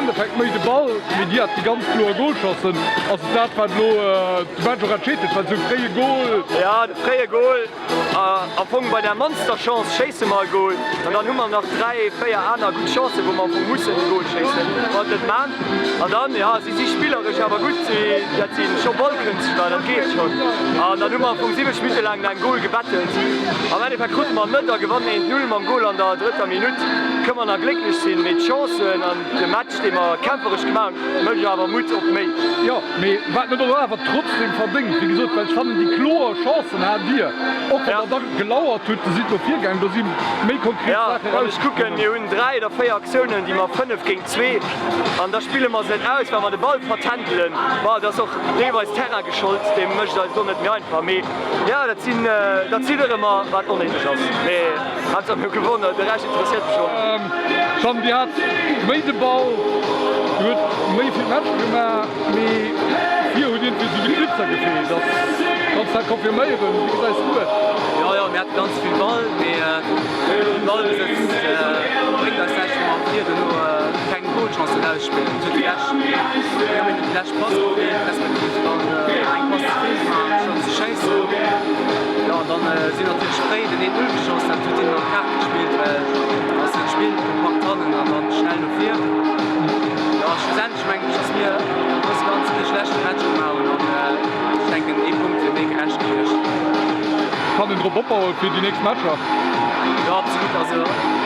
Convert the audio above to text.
Endeffekt méi de Ball, mee Dir hat déi ganz kloer Golchancen. Ass et dat, wat elo de Match och entscheet huet, well esou fréie Gol? Jo, de fréie Gol. Am Fong bei der mannster Chance schéisse mer e Gol an dann hu mer nach 3, 4 aner gutt Chancen, wou mer am Fong mussen e Gol schéissen, ma et net man. An dann, jo, si si spilleresch awer gutt, si dat si scho Ballkënschtler, dat geet schonn. An dann hu mer am Fong 70 Minutte laang no engem Gol gebettelt. Am Endeffekt krute mer en net a gewannen 1, 0 mam Gol an der drëtter Minutt. Kënne mer nach glécklech sinn, mee d'Chancen an de Match, dee mer kämpferesch gemaach hunn, mécht awer Mutt op méi. Jo, mee wat net och awer trotzdem verdéngt, wéi gesot, well ech fannen déi kloer Chancen hat Dir, och wann Der da gelauert hutt, sidd no vir gaangen, do si méi konkret Saache Jo, wann ech kucken, mir hunn 3 oder 4 Aktiounen, déi mer 5 géint 2 an da spille mer se net aus, well mer de Ball vertändelen. Bon, dat ass och deelweis Terrain geschollt, dee mécht eis et och net méi einfach, mee jo, dat sinn, dat ziddere mer, wat onnéideg ass, mee Haaptsaach mir hu gewonnen, de Rescht interesséiert mech och net. Jeanne, Dir hat méi de Ball, Dir hutt méi vill Matcher gemaach, mee vir huet iergendwéi esou de Knipser gefeelt. Ass, kanns dat confirméieren? Wéi gesäis du et? Jo, jo, mir hate ganz vill Ball, mee de Ballbesëtz bréngt eis näischt, wa mer vir duerno keng Golchancen erausspillen. Et huet déi lescht, mir hunn déi lescht Pass gefeelt, respektiv dann eng Pass ze vill gemaach, anstatt ze schéissen. Jo, an dann sinn natierlech fréi den 1-0 geschoss, dat huet hinnen an d'Kaart gespillt, well ass en Spill kompakt hannen an dann schnell no vir. Jo, schlussendlech mengen ech, dass mir am grousse Ganze kee schlechte Match gemaach hunn an ech denken ee Punkt wier méi gerecht gewiescht. Kann een drop opbauen fir déi nächst Matcher? Jo, absolut. Also.